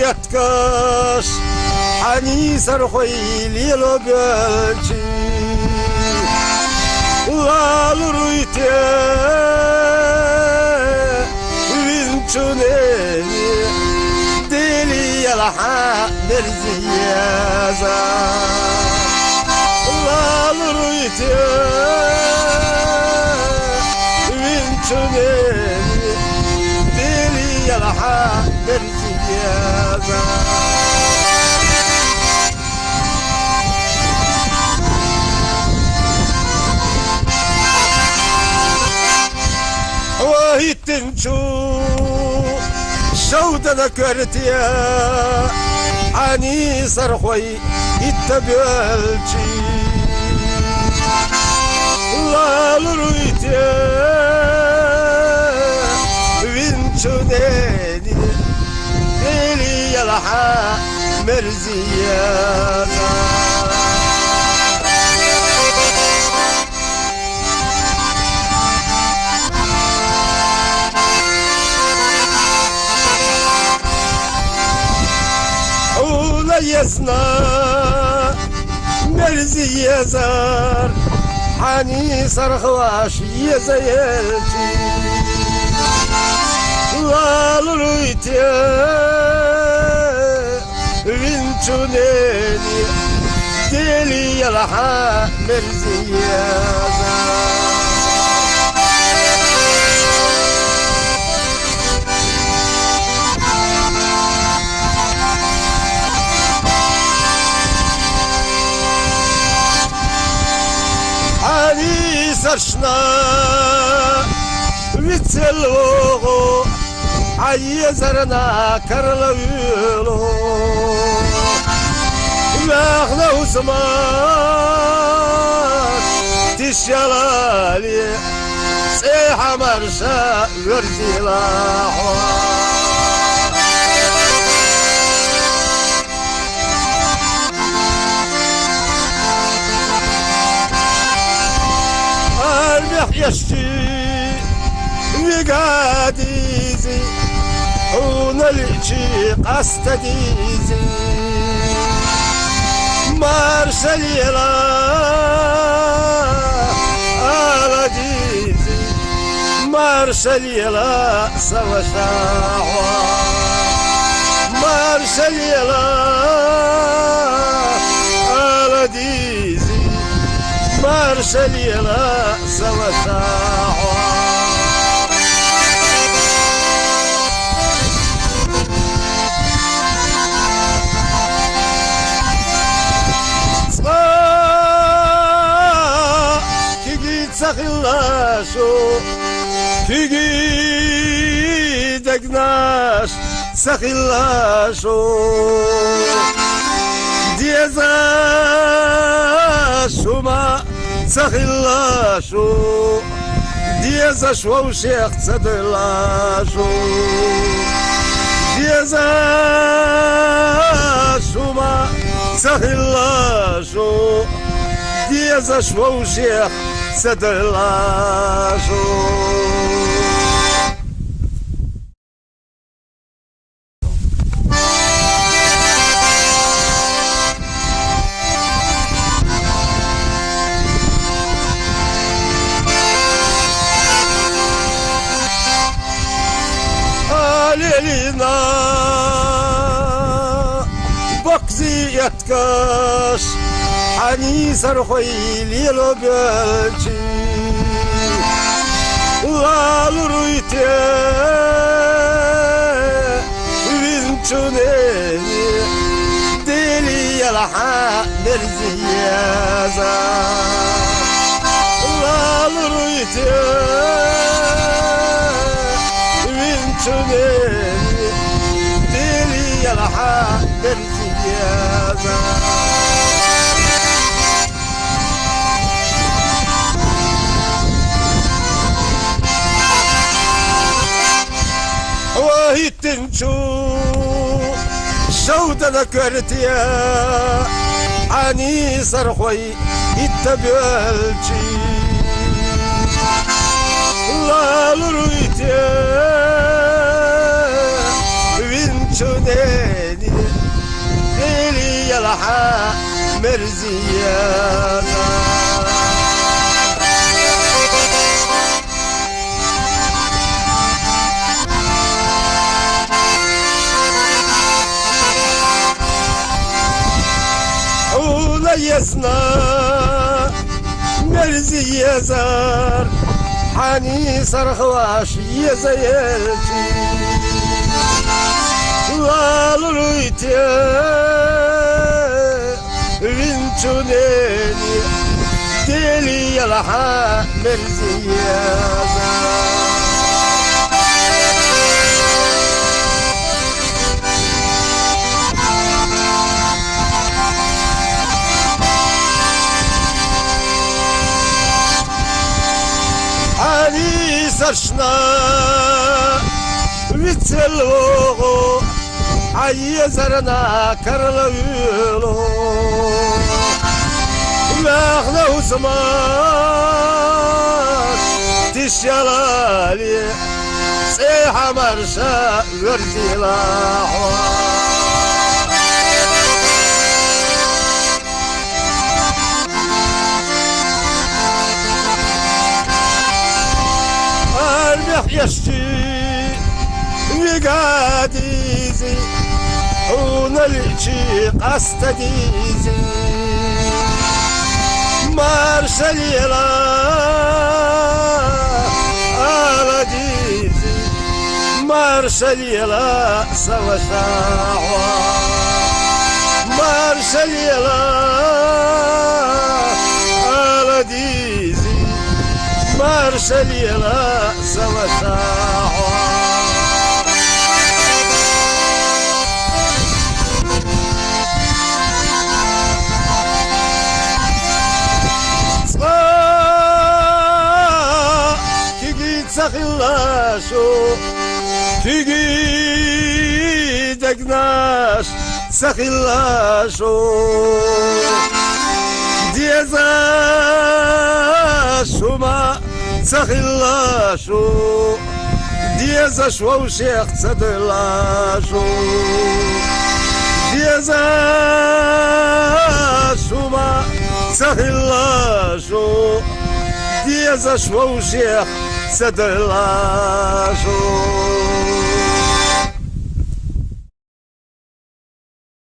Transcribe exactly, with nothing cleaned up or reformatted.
Каш хьаний сархой лело белчи, лалур уй те винчунени, дели ялха мерзиеза. Лалур уй те винчунени, дели ялха мерзиеза. О, иттинчу шовдана квертия, хьаний сархой итта белчи, лалур уй те винчунени, дели ялха мерзиеза. Уна езна мерзиезар, хьаний сархваш еза елчи, лалур уй те винчунени, дели ялха мерзиеза. Хьаний саршна вицел вогъу, хьа езарна карла вилу. Вяхна узмас тишалали, цӀе хьамарша верзила хьо. Армех яшчи вигадизи, уналичи къастадизи, маршалила аладизи, маршалила савашагъа, маршалила аладизи, маршалила савашагъа. Цкъа киги цахилла шу, киги дегнаш цахилла шу, деза шума цахилла шу, деза швовшех цадилла шу, деза шума цахилла шу, деза швовшех цадилла шу. Алелина бакъзи яткаш, хьаний сархой лело белчи, лалур уй те винчунени, дели ялха мерзиеза. Лалур уй те винчунени, дели ялха мерзиеза. О, иттинчу шовдана квертия, хьаний сархой итта белчи, лалур уй те винчунени, Мерзиезар. Уна езна, Мерзиезар, хьани сархваш еза елчи. Лалуруйте винчунени, дели ялха Мерзиезар. Ани саршна вицелого, айезарна карлавило. Вахна Усман тишалали, цехамарша вердила. Армех яшти вигадизи, уналичи къастадизи. Маршалила аладизи, маршалила савашагъва. Маршалила аладизи, маршалила савашагъва. Цӏа киги цахилла шу, киги дегнаш цахилла шу. Деза шума цахилла шу. Деза швавшех цадилла шу. Деза шума цахилла шу. Деза швавшех цадилла шу.